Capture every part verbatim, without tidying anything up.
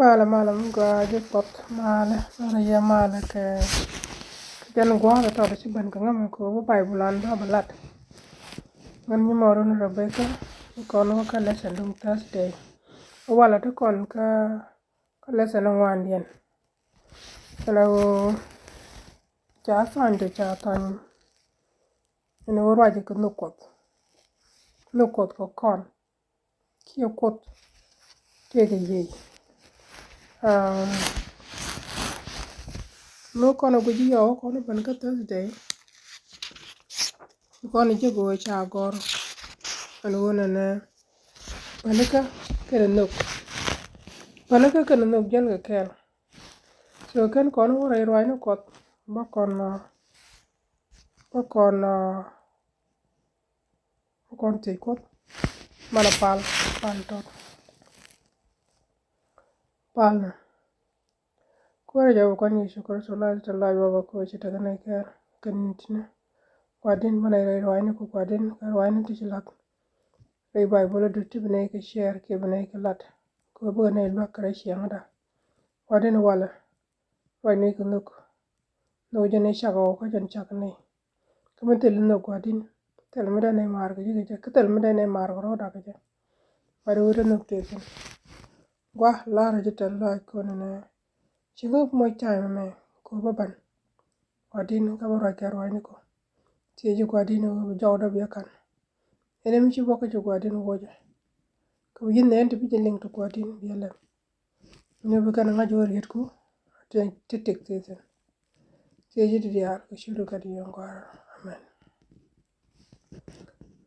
Malɛ, malɛ mi gɔaa ji̱ Kuɔth, malɛ, malɛ yɛ, malɛ kɛ, kɛ jɛn gua̱a̱th tɔt ci ben kɛ ŋämɛ kɛ ɣöö bi Baibol an bä bɛ lat. Ŋän nyi mɔɔr wun Rebecca, kɔn wä kä lesson duŋ Thursday. Walɛ ti kɔn kä, kä lesson ŋuandiɛn. Kɛnɛ ɣöö ca thɔny tɔ ca thɔny. Ɛn ɣöö ruacɛ kɛ nhök Kuɔth. Nhök Kuɔth kɛ kɔn. Kiɛ Kuoth tëëkɛ yiëë. Mi kɔn a guic yɔw kɔn a ben kä Thursday. Kɔn a jiök ɣöö ca gɔr ɛn ɣöö nɛnɛ pälikä kɛnɛ nhök. Pälikä kɛnɛ nhök jälkɛ kɛɛl. So kɛn kɔn wä rɛy ruacni Kuɔth bä kɔn, bä kɔn Kɔn thiec Kuoth. Malɛ pal, pal tɔt. Pal ni. Kuäär jɛ wä kɔn Yecu Kritho la ti lac wä bä kuɛ ci tekɛ nɛy kɛɛl kɛn ni tinɛ. Gua̱di̱n bä nɛy rɛy ruacni ku gua̱di̱n kɛ ruacni ti ci lath. Rɛy Baibol du ti bi nɛy kɛ share kiɛ bi nɛy kɛ lat. Kɛ wä bikɛ nɛy luäk kɛ rɛy ciɛŋda. Gua̱di̱n walɛ. Ruacni kɛ nhök. Nhök jɛn i̱ cak ɣɔw kä jɛn cak ni. Kä mi thil i̱ nhök gua̱di̱n. Thil mi dee nɛy maar kɛ ji̱ kɛ jɛ. Kä thil mi dee nɛy maar kɛ rɔɔda kɛ jɛ. Ba di wä te nhök tëë thi̱n. Gua̱ la̱rä ji̱ tɛl lɔaac kɔn ɛnɛ. Ci ŋäk muɔc ta̱a̱ mɛmɛ kɛ ɣöö bä ban. Gua̱di̱n kä bä ruac kɛ ruacni kɔ. Thiec ji̱ gua̱di̱n ɣöö bi jɔwdä biɛ ka̱n. Ɛn ɛm ci bä kä ji̱ gua̱di̱n wuɔcɛ. Kɛ bi ji̱ nɛn ti bi ji̱ liŋ ti gua̱di̱n biɛ lɛm. Ni bi kɛn ŋa̱c wä rietku ti, ti tik ti thin. Thiec ji̱ ti diaal kɛ ciötdu kɛ ti yɔ̱ŋ gɔaa. Amen.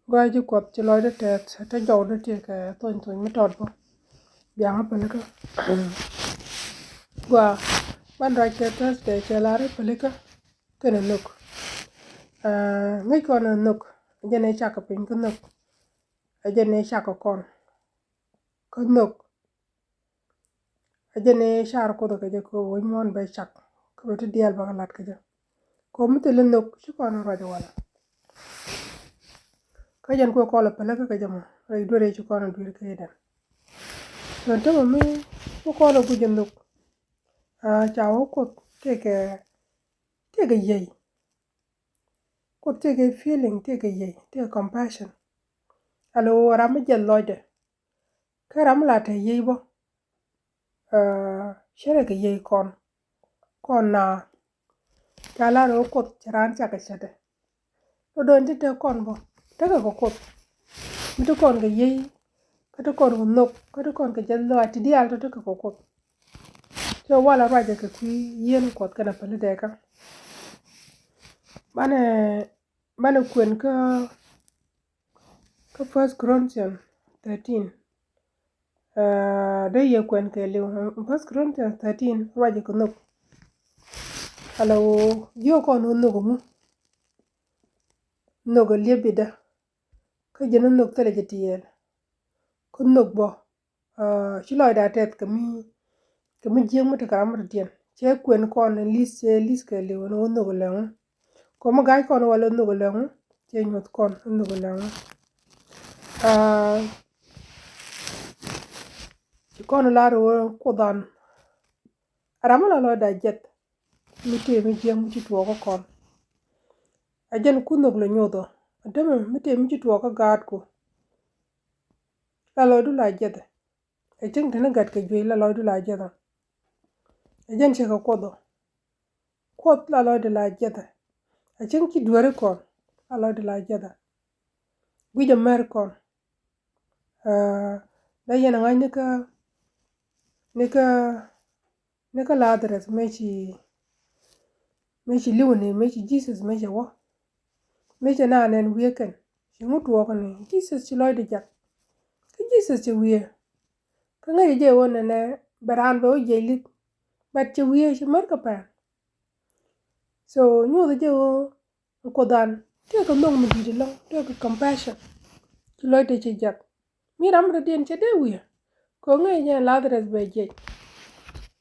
Gɔaa ji̱ Kuɔth ci lɔcdä tɛth te jɔwdä ti kɛ thony thony mi tɔt bä. Biaŋä pälikä. Gɔaa ban ruac kɛ Thursday cɛ lar i̱ pälikä kɛnɛ nhök. Aa, ŋäc kɔn ɛ nhök. Jɛn ɛ cak kɛ piny kä nhök. Ɛ jɛn ɛ cak kɛ kɔn. Kä nhök. Ɛ jɛn ɛ car Kuoth kɛ jɛ kɛ ɣöö wec muɔ̱ɔ̱n bɛ cak. Kä bɛ ti diaal bɛ kɛ lat kɛ jɛ. Kɛ ɣöö mi thil i̱ nhök ci kɔn ruac walɛ. Kä jɛn kuɛ kɔl ɛ pälikä kɛ jɛ mɔ rɛy duer ɛ ci kɔn ɛ duer kɛ jɛ dɛn. Tɔn tämɛ mi mi kɔl ɛ guic ɛ nhök. Aa, ca wä Kuoth tëëkɛ, tëëkɛ yiey. Kuoth tëëkɛ feeling, tëëkɛ yiey, tëëkɛ compassion. Alɛ ɣöö ram mi jiɛth lɔcdɛ. Kä ram mi la te yiey bä. Aa, cärɛ kɛ yiey kɔn. Kɔn na. Ca lar ɣöö Kuoth cɛ raan cakɛ cätdɛ. Tɔ dɔ̱ŋ ti te kɔn bä tekɛ kɛ Kuoth. Mi ti kɔn kɛ yiey, kä ti kɔn kɛ nhök, kä ti kɔn kɛ jiɛth lɔaac ti diaal tɔ tekɛ kɛ Kuoth. Cɛ walɛ ruacɛ kɛ kui̱ yieen Kuɔth kɛnɛ pälikä. Banɛ, banɛ kuɛn kä, kä First Corinthians thirteen. Aa, dee yɛ kuɛn kɛɛliw. First Corinthians thirteen ruacɛ kɛ nhök. Ala ɣöö jiök kɔn ɣöö nhök ɛŋu. Nhök ɛ liep bitdä. Kä jɛn ɛ nhök thilɛ jɛ tiɛɛl. Kä nhök bä, aa, ci lɔcdɛ a tɛth kɛ mi, kɛ mi jiäk mi tekɛ ram mi te tiɛn. Cɛ kuɛn kɔn ɛ li̱th, cɛ li̱th kɛɛliw ɛn ɣöö nhök ɛ lɛŋu. Kɔm mi ga̱a̱c kɔn walɛ nhök ɛ lɛŋu. Cɛ nyuɔ̱th kɔn ɛ nhök ɛ lɛŋu. Aa, ci kɔn lar ɣöö Kuoth an, ram mi la lɔcdɛ a jiɛth. Mi tëë mi jiäk mi ci tuɔɔk kä kɔn. Ɛ jɛn ku nhök lɛ nyoth ɔ. Ɛ tämɛ mi tëë mi ci tuɔɔk kä gaatku. La lɔcdu la jiɛthɛ. Ɛ cäŋ te ni gat kɛ juey la lɔcdu la jiɛthɛ. Ɛ jɛn cɛ kɛ Kuoth ɔ. Kuoth la lɔcdɛ la jiɛthɛ. Ɛ cäŋ ci dueeri kɔn la lɔcdɛ la jiɛthɛ. Guic ɛ mɛr kɔn. Aa, dee yɛn ɛ ŋa̱c ni kä, ni kä, ni kä Lazarus mëë ci, mëë ci li̱wni, mëë ci Jesus mëë cɛ wä. Mëë cɛ naan ɛn wiee kɛn. Ci ŋu tuɔɔkni Jesus ci lɔcdɛ jiath. Kä Jesus cɛ wiee. Kä ŋäcɛ jɛ ɣöö nɛnɛ bɛ raan bɛ wä jiɛc li̱th. But cɛ wiee ci mär kɛ pɛn. So nyuuthɛ jɛ ɣöö Kuoth an, tëëkɛ nhök mi di̱i̱t ɛlɔ̱ŋ, tëëkɛ compassion. Ci lɔcdɛ ci jiath. Mi ram mi dɔ̱diɛn cɛ dee wiee. Kɛ ɣöö ŋäcɛ jɛ Lazarus bɛ jiɛc.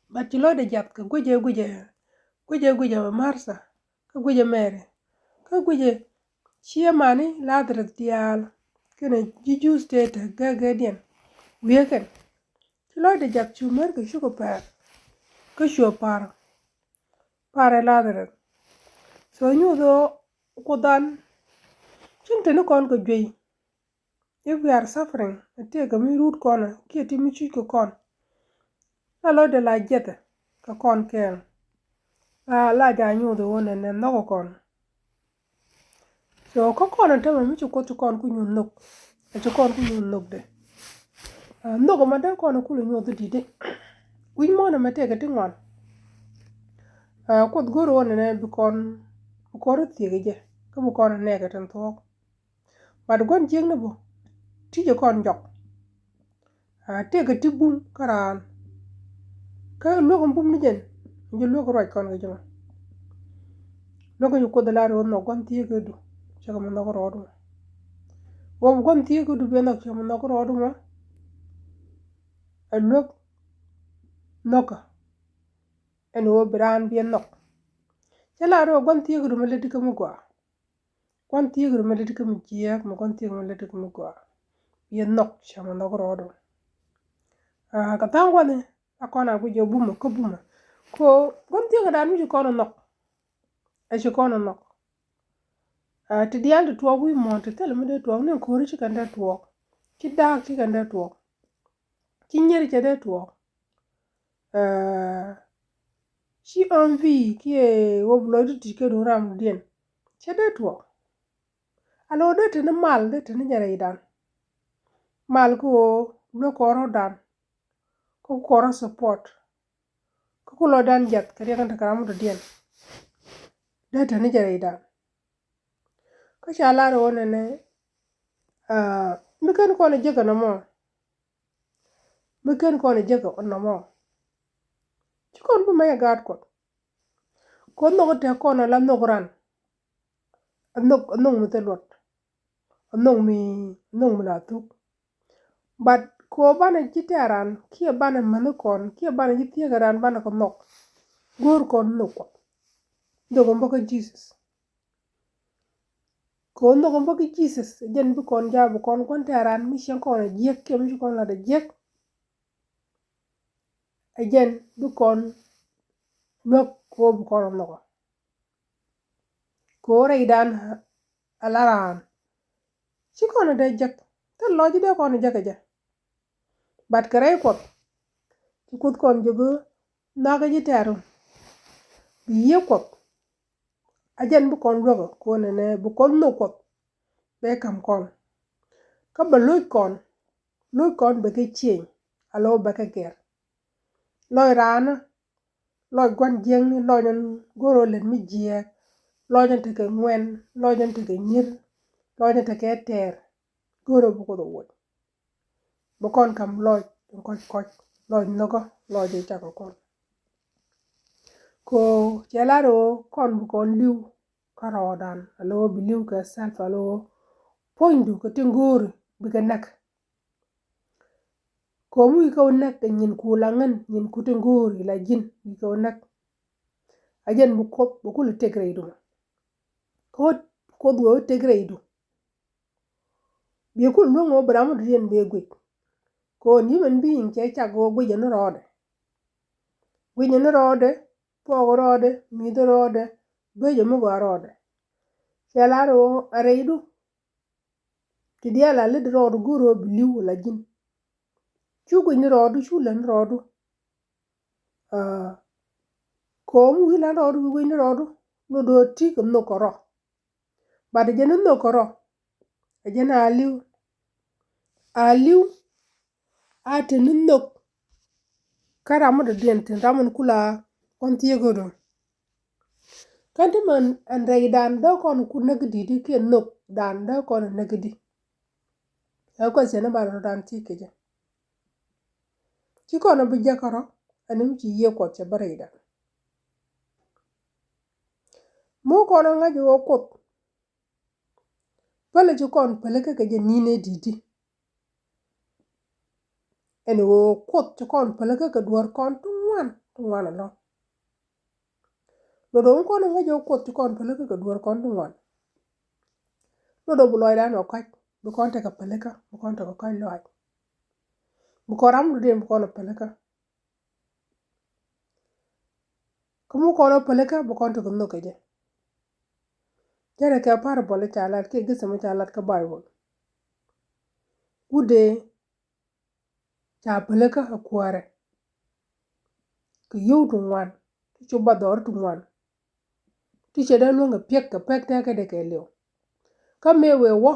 But ci lɔcdɛ jiath kɛ guicɛ, guicɛ, guicɛ, guicɛ Martha. Kä guicɛ Mary. Kä guicɛ ciɛ mani Lazarus diaal. Kɛnɛ ji̱ Jews tëë te gɛgɛdiɛn. Wiee kɛn. Ci lɔcdɛ jath cu mer kɛ cukɛ pɛr. Kä cuɛ par. Parɛ Ladharɛth. So nyuuth ɣöö Kuothdan cieŋ teni kɔn kɛ juey. If we are suffering, a tëëkɛ mi rut kɔn kiɛ ti mi cuc kɛ kɔn, la lɔcdɛ la jiɛthɛ kɛ kɔn kɛɛl. La, la ja nyuuth ɣöö nɛnɛ nhɔkɛ kɔn. So kä kɔn in tämɛ mi ci Kuoth ci kɔn ku nyuuth nhök. A ci kɔn ku nyuuth nhökdɛ. Ah, nhök ɛmɛ dee kɔn kul nyuuth di̱t i̱ wi̱c muɔ̱ɔ̱n ɛmɛ tëëkɛ ti ŋuan. Ah, Kuoth go̱o̱r ɣöö nɛnɛ bi kɔn, bi kɔn rɔ thiek jɛ kä bi kɔn nɛɛkɛ tin thuɔ̱k. But gua̱n jiäkni bä ti jɛ kɔn jɔk. Ah, tëëkɛ ti bum kä raan. Kä luäk in bum ni jɛn, ji̱ luäk ruac kɔn kɛ ji̱ mɔ. Luäk in ci Kuoth lar ɣöö nhɔk gua̱n thieekädu, cɛ kɛ mi nhɔk rɔɔdu mɔ. Ɣöö bi gua̱n thieekädu bi nhɔk, cɛ kɛ mi nhɔk rɔɔdu mɔ. Ɛ luäk nhɔkä ɛn ɣöö bi raan bi ɛ nhɔk. Cɛ lar ɣöö gua̱n thieekädu mi lät kä mi gɔaa. Gua̱n thieekädu mi lät kä mi jiääk, mi gua̱n thieekädu mi lät kä mi gɔaa. Bi ɛ nhɔk, cɛ mi nhɔk rɔɔdu. Ah, kɛ tha̱a̱ŋ gua̱ni, a kɔn a guic jɛ bumä kä bumä. Ko gua̱n thieekädan mi ci kɔn ɛ nhɔk. Ɛ ci kɔn ɛ nhɔk. Ah, ti diaal ti tuɔɔk wi̱i̱ muɔ̱ɔ̱n ti thil mi dee tuɔɔk ni ko̱ri ci kɛn dee tuɔɔk. Ci da̱a̱k ci kɛn dee tuɔɔk. Ci nyier cɛ dee tuɔɔk. Ah, ci ɔm vi kiɛ wä bi lɔcdu ti kɛ duŋ ram diɛn. Cɛ dee tuɔɔk. A lo̱ dee teni mal, dee teni jɛ rɛydan. Mal kä ɣöö luäk kɔn rɔ̱dan. Kä kɔn rɔ support. Kä ku lɔcdan jiath kɛ riɛk in te kɛ ram mi dɔ̱diɛn. Dee teni jɛ rɛydan. Kä ca lar ɣöö nɛnɛ, ah, mi ken kɔn ɛ jek ɛnɔmɔ. Mi ken kɔn ɛ jek ɛnɔmɔ. Ci kɔn bi mɛc ɛ gaat Kuɔth. Kɛ ɣöö nhök in te kɔn ala nhök ran. Ɛ nhök, ɛ nhök mi thil luɔt. Ɛ nhök mi, ɛ nhök mi la thuk. But kɛ ɣöö banɛ ji̱ tɛ̈ran kiɛ banɛ mäni kɔn kiɛ banɛ ji̱ thieekädan banɛ kɛ nhɔk. Go̱o̱r kɔn nhök Kuɔth. Nhök in bä kä Jesus. Kɛ ɣöö nhök in bä kä Jesus, ɛ jɛn bi kɔn ja̱a̱k, bi kɔn gua̱n tɛ̈ran mi cieŋ kɔn ɛ jiäk kiɛ mi ci kɔn lat ɛ jiäk. Ɛ jɛn bi kɔn luäk kɛ ɣöö bi kɔn ɛ nhɔk ɔ. Kɛ ɣöö rɛydan ala raan. Ci kɔn ɛ dee jek. Thil lɔc ci dee kɔn ɛ jek ɛ jɛ. But kɛ rɛy Kuɔth, ci Kuoth kɔn jiök i̱ nhɔakä ji̱ tɛ̈ru. Bi yiëë Kuɔth. A jɛn bi kɔn luäk ɛ kɔn ɛnɛ, bi kɔn nhök Kuɔth. Bɛ ka̱m kɔn. Kä bɛ lo̱c kɔn. Lo̱c kɔn bɛ kɛ cieny. Alɔ bɛ kɛ gɛr. Lɔc raan, lɔc gua̱n jiäkni, lɔc in go̱o̱r ɣöö lät mi jiääk, lɔc in tekɛ ŋuɛn, lɔc in tekɛ nyier, lɔc in tekɛ tɛɛr. Go̱o̱r ɣöö bi Kuoth ɛ woc. Bi kɔn ka̱m lɔc in kɔc kɔc, lɔc nhökä, lɔc in cakɔ kɔn. Ko cɛ lar ɣöö kɔn bi kɔn li̱w kä rɔɔdan, alɔ bi li̱w kɛ self, alɔ puɔ̱nydu kɛ tin go̱o̱ri bikɛ näk. Ko̱o̱m wi̱i̱ kä wä näk kɛ nyin ku la ŋän, nyin ku tin go̱o̱ri la ji̱n wi̱i̱ kä wä näk. A jɛn bi Kuoth bi kul tëk rɛydu mɔ. Kä wä Kuoth wee wä tëk rɛydu. Bi kul luäŋ wä bi ram wä dɔ̱diɛn bi guic. Kɛ ɣöö human being cɛ cak wä guic ni rɔɔdɛ. Guic ni rɔɔdɛ, puɔk rɔɔdɛ, mi̱th rɔɔdɛ, bec mi gɔaa rɔɔdɛ. Cɛ lar wä a rɛydu. Ti diaal a lät rɔɔdu go̱o̱r ɣöö bi li̱w la ji̱n. Cu guic ni rɔɔdu, cu lät ni rɔɔdu. Ah, ko̱o̱m wi̱i̱ lät rɔɔdu, wi̱i̱ guic ni rɔɔdu. Lot ɣöö ti kɛ nhök kɛ rɔ. But jɛn ni nhök kɛ rɔ. Ɛ jɛn a li̱w. A li̱w. A te ni nhök. Kä ram mi dɔ̱diɛn tin ram min kula kɔn thieekädu. Kɛn ti mɛn ɛn rɛydan dee kɔn ku näk di̱t kiɛ nhökdan dee kɔn näk di̱t. Ɛ question ni ba rɔ̱dan thiec kɛ jɛ. Ci kɔn bi jek kärɔ̱ ɛn mi ci Yiëë Kuɔth cɛ bä rɛydan. Mi kɔn ŋa̱c ɣöö Kuoth. Pälɛ ci kɔn pälikä kɛ jɛ ni̱n ɛ di̱t i̱. Ɛn ɣöö Kuoth ci kɔn pälikä kɛ duɔ̱ɔ̱r kɔn ti ŋuan, ti ŋuan ɛlɔ̱ŋ. Lot ɣöö mi kɔn ŋäc ɣöö Kuoth ci kɔn pälikä kɛ duɔ̱ɔ̱r kɔn ti ŋuan. Lot ɣöö bi lɔcdan ɔ ka̱c, bi kɔn tekɛ pälikä, bi kɔn tekɛ ka̱c lɔaac. Bi kɔn ram dɔ̱diɛn bi kɔn a pälikä. Kä mi kɔn a pälikä bi kɔn tekɛ nhök kɛ jɛ. Jɛn ɛ kɛ parable ca lat kiɛ githɛ mi ca lat kä Bible. Wut dee ca pälikä a kuäärɛ kɛ yio̱w ti ŋuan, ti cu ba dhɔr ti ŋuan, ti cɛ dee luäŋ kɛ piɛk kɛ pɛk tɛkɛ dee kɛ liw. Kä mëë wëë wä,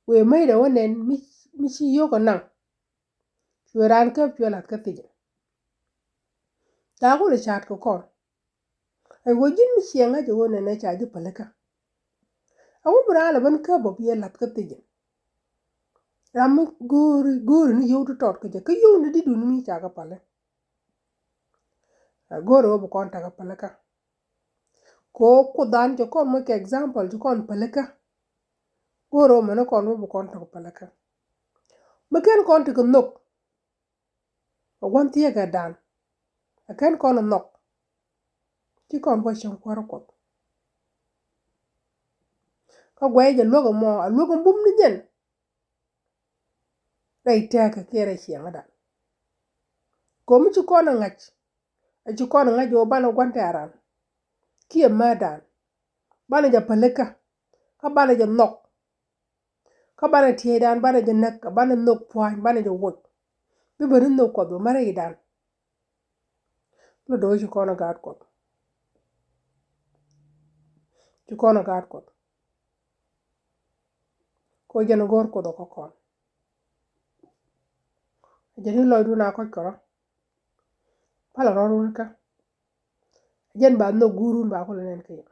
wëë mäcdɛ wä nɛn mi, mi ci yio̱k ɛ naŋ. Cuɛ raan käp cuɛ la̱th kä thi̱cɛ. Ca kulɛ ca̱a̱t kɛ kɔn. Ɛ ɣöö ji̱n mi ciɛ ŋa̱c ɛ ɣöö nɛnɛ ca ji̱ pälikä. A wä bi raan lɛ ben käp bä bi ɛ la̱th kä thi̱cɛ. Ram mi go̱o̱ri, go̱o̱ri ni yio̱w ti tɔt kä jɛ, kä yio̱w ni di̱t wun mi ca kɛ päli. Ɛ go̱o̱ri wä bi kɔn tekɛ pälikä. Kɛ ɣöö Kuothdan cɛ kɔn moc kɛ example, cɛ kɔn pälikä. Go̱o̱ri wä mɛni kɔn wä bi kɔn tekɛ pälikä. Mi ken kɔn tekɛ nhök. Ɛ gua̱n thiekɛ dan. Ɛ ken kɔn nhɔk. Ci kɔn bä cieŋ kuäärä Kuɔth. Kä guɛy jɛ luäk ɛmɔ, a luäk ɛm bum ni jɛn. Rɛy tɛɛkä kiɛ rɛy ciɛŋädan. Komi ci kɔn ɛ ŋa̱c. Ɛ ci kɔn ɛ ŋa̱c ɣöö banɛ gua̱n tɛɛran. Kiɛ määtdan. Banɛ jɛ pälikä. Kä banɛ jɛ nhɔk. Kä banɛ tieydan, banɛ jɛ näk, banɛ nhök pua̱ny, banɛ jɛ woc. Bi bä ni nhök Kuɔth bä märɛ i̱dan. Lɔ do̱ ci kɔn a gaat Kuɔth. Ci kɔn a gaat Kuɔth. Kɛ jɛn a go̱o̱r Kuoth a kɔkɔn. Jɛn i̱ lɔcdun a kɔc kärɔ. Palɛ rɔɔdun kä. Jɛn ba nhök guurun ba kulɛ nɛn kɛ yɛ.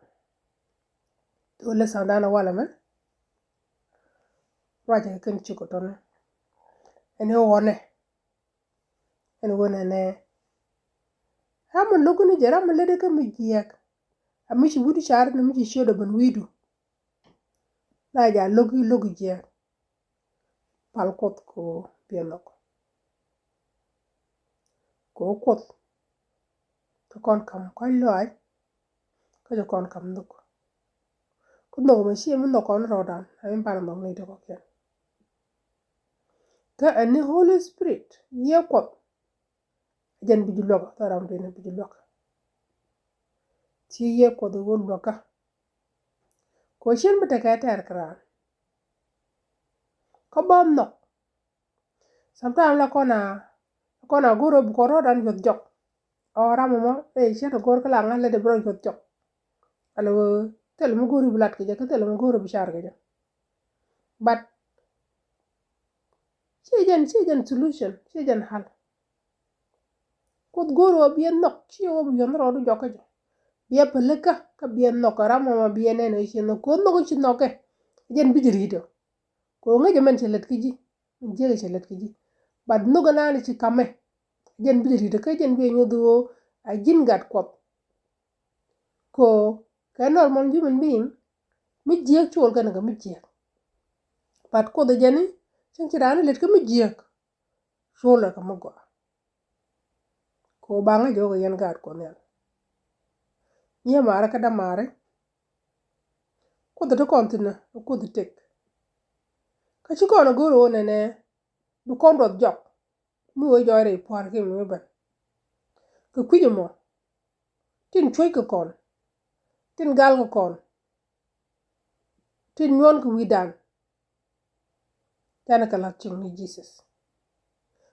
Thok lesson dan a walɛ mɛ. Ruacɛ kɛ kɛn cik kɛ tɔni. Ɛn i̱ ɣɔnɛ. Ɛn ɣöö nɛnɛ. Ram mi lo̱k ni jɛ, ram mi lätdɛ kä mi jiɛk. A mi ci wi̱du car ni mi ci ciötdɛ ben wi̱du. La ja lo̱k i̱ lo̱k i̱ jiɛk. Pal Kuoth kɛ ɣöö biɛ nhɔk. Kɛ ɣöö Kuoth cɛ kɔn ka̱m kɔ̱a̱c lɔaac. Kä cɛ kɔn ka̱m nhök. Kä nhök mɛ ciɛ mi nhɔk kɔn rɔɔdan a mi banɛ nhɔk ni ti kɔ̱kiɛn. Kä ɛn ni Holy Spirit, Yiëë Kuɔth. Jɛn bi ji̱ luäk, thɔran bi ji̱ luäk. Ci Yiëë Kuɔth i̱ ɣöö luäkä. Kɛ ɣöö cien bi tekɛ tɛɛr kɛ raan. Kä bä nhɔk. Sometimes la kɔn a, la kɔn a go̱r ɣöö bi kɔn rɔɔdan yuɔth jɔk. Ɔ ram mɔ, ɛ ciɛ tɛ go̱r kä la ŋa̱th lɛ dee bi rɔ yuɔth jɔk. Ala ɣöö thilɛ mi go̱r i̱ bi lat kɛ jɛ, kä thilɛ mi go̱r i̱ bi car kɛ jɛ. But ciɛ jɛn, ciɛ jɛn solution, ciɛ jɛn hal. Kuoth go̱o̱r ɣöö biɛ nhɔk, ciɛ ɣöö bi yuɔth rɔɔdu jɔk kä jɛ. Biɛ pälikä, kä biɛ nhɔk, kä ram mɔ ma biɛ nɛn ɣöö ciɛ nhɔk, kɛ ɣöö nhɔk ɣöö ci nhɔkɛ. Jɛn bi ji̱ ri̱t ɔ. Kɛ ɣöö ŋäcɛ mɛn cɛ lät kä ji̱, mɛn jiäkɛ cɛ lät kä ji̱. But nhök ɛn an ci ka̱mɛ. Jɛn bi ji̱ ri̱t ɔ, kä jɛn biɛ nyuɔth ɣöö a ji̱n gat Kuɔth. Kɛ ɣöö kɛ normal human being, mi jiääk col kɛn kɛ mi jiääk. But Kuoth ɛ jɛn i̱ cäŋ ci raan i̱ lät kä mi jiääk. Col ɛ kɛ mi gɔaa. Kɛ ɣöö ba ŋäc ɣöö kɛ yɛn gaat Kuɔth Nhial. Nyiee maarä kä dämaari. Kuoth ɛ ti kɔn thi̱n ɛ Kuoth ɛ tëk. Kä ci kɔn ɛ go̱o̱r ɣöö nɛnɛ bi kɔn duɔth jɔk. Mi wee jɔɔc rɛy pua̱a̱r kiɛ mi wee ben. Kɛ kui̱c ɛmɔ tin cuec kɛ kɔn, tin gal kɛ kɔn, tin nyuɔn kɛ wi̱i̱dan. Canɛ kɛ la̱th cieŋ ni Jesus.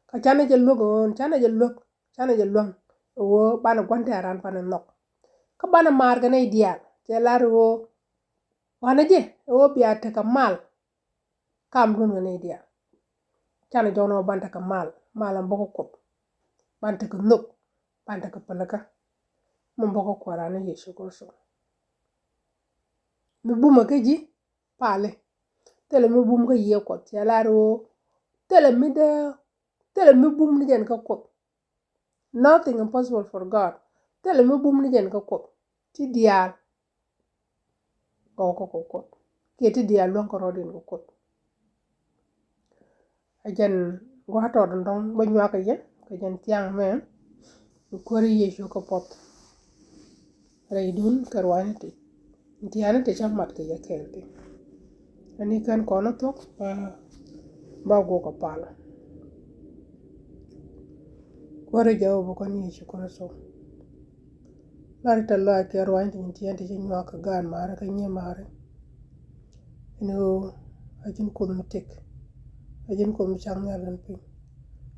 Kä canɛ jɛ luäk ɣöö, canɛ jɛ luäk, canɛ jɛ luäŋ ɣöö banɛ gua̱n tɛ̈ran banɛ nhɔk. Kä banɛ maar kɛ nɛy diaal, cɛ lar ɣöö wanɛ jɛ ɣöö bia tekɛ mal. Kamdun kɛ nɛy diaal. Canɛ jɔn ɔ ban tekɛ mal, mal ɛn bä kä Kuoth. Ban tekɛ nhök, ban tekɛ pälikä. Min bä kä Kuääran ni Yecu Kritho. Mi bumɛ kä ji̱, pali. Thilɛ mi bum kä Yiëë Kuɔth, cɛ lar ɣöö thilɛ mi dee, thilɛ mi bum ni jɛn kä Kuoth. Nothing impossible for God. Thilɛ mi bum ni jɛn kä Kuoth. Ti diaal. Gɔw kä kɛ Kuoth. Kiɛ ti diaal luäŋ kärɔɔdiɛn kɛ Kuoth. Ɛ jɛn gua̱a̱th tɔɔt in dɔ̱ŋ bä nyuak kɛ jɛ, kɛ jɛn thia̱a̱ŋ mɛ. Bi Kuäär Yecu kɛ puɔth rɛydun kɛ ruaacni ti. Tiani ti ca mat kɛ jɛ kɛɛl ti. Ani kɛn kɔn a thuɔ̱k ba, ba guɔk a pal. Kuäärä Jehova kɔn Yecu Kritho. Lar i̱ tɛ̈th lɔaac kɛ ruaacni tin tiɛɛn ti ci nyuak kɛ gaat maari kä nyimaari. Ɛn ɣöö a ji̱n Kuoth mi tëk, a ji̱n Kuoth mi cak nhial kɛnɛ piny,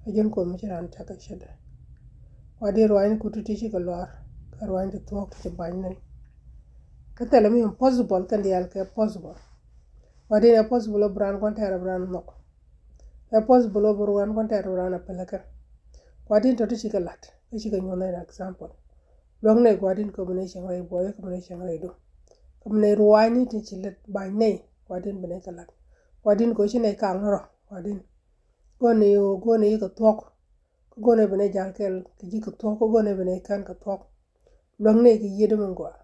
a ji̱n Kuoth mi ci raan cak kɛ cätdɛ. Gua̱di̱n ruaacni ku ti ti cikɛ luaar kɛ ruaacni ti thuɔ̱k ti ci ba̱ny nɛy. Kä thilɛ mi impossible kɛn diaal kɛ possible. Gua̱di̱n ɛ possible ɔ bi raan kɔn tɛɛr ɔ bi raan nhɔk. Ɛ possible ɔ bi raan kɔn tɛɛr ɔ bi raan a pälikä. Gua̱di̱n tɔ̱ ti cikɛ la̱t kä cikɛ nyuɔ̱th nɛy example. Luäk nɛy Gua̱di̱n kɛ bi nɛy cieŋ rɛy buɔyä kɛ bi nɛy cieŋ rɛy dom. Kɛ bi nɛy ruaacni tin ci lät ba̱ny nɛy Gua̱di̱n bi nɛy kɛ la̱t. Gua̱di̱n kɛ ɣöö ci nɛy ka̱a̱k ni rɔ Gua̱di̱n. Go̱o̱r nɛy ɣöö go̱o̱r nɛy kɛ thuɔ̱k. Kä go̱o̱r nɛy bi nɛy ja̱l kɛɛl kɛ ji̱ kɛ thuɔ̱k kä go̱o̱r nɛy bi nɛy kän kɛ thuɔ̱k. Luäk nɛy kɛ yiëëdä min gɔaa.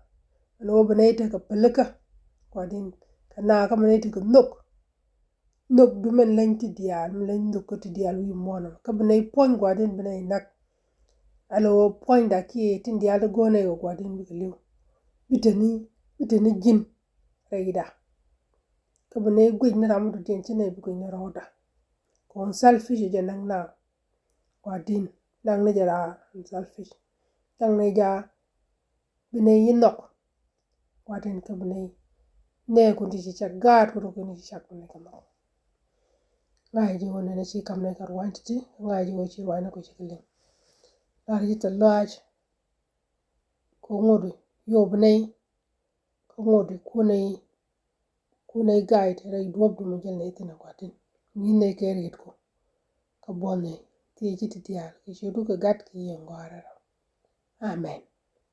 Ɛn ɣöö bi nɛy tekɛ pälikä Gua̱di̱n. Kɛ naath kä bi nɛy tekɛ nhök. Nhökdu min leny ti diaal, min leny nhök kä ti diaal wi̱i̱ muɔ̱ɔ̱n ɛmɔ. Kä bi nɛy puɔ̱ny Gua̱di̱n bi nɛy näk. Ala ɣöö puɔ̱nyda kiɛ tin diaal ti go̱o̱r nɛy kɛ Gua̱di̱n bikɛ li̱w. Bi te ni, bi te ni ji̱n rɛyda. Kä bi nɛy guic ni ram mi dɔ̱diɛn ci nɛy bi guic ni rɔɔda. Kɛ ɣöö selfish jɛ näk naath. Gua̱di̱n, naŋ ni jɛ ram selfish. Naŋ ni jɛ bi nɛy yi nhɔk. Gua̱di̱n kä bi nɛy nɛɛkun ti ci cak, gaatkun rɔ̱ kɛn ti ci cak bi nɛy kɛ nhɔk. Ŋa̱c jɛ ɣöö nɛnɛ ci ka̱m nɛy kɛ ruaacni ti̱ti̱, ŋa̱c jɛ ɣöö ci ruaacni kɔ cikɛ liŋ. Lar ji̱ tɛ̈th lɔaac kɛ ŋot yop nɛy, kä ŋot kunɛ, kunɛ guide rɛy duɔ̱ɔ̱pdu mi jäl nɛy thi̱n ɛ Gua̱di̱n. Wi̱i̱ nɛy kɛ rietku. Kä buɔth nɛy thiec ji̱ ti diaal kɛ ciötdu kɛ Gat kɛ Yiëë in Gɔaa rɛl rɔ. Amen.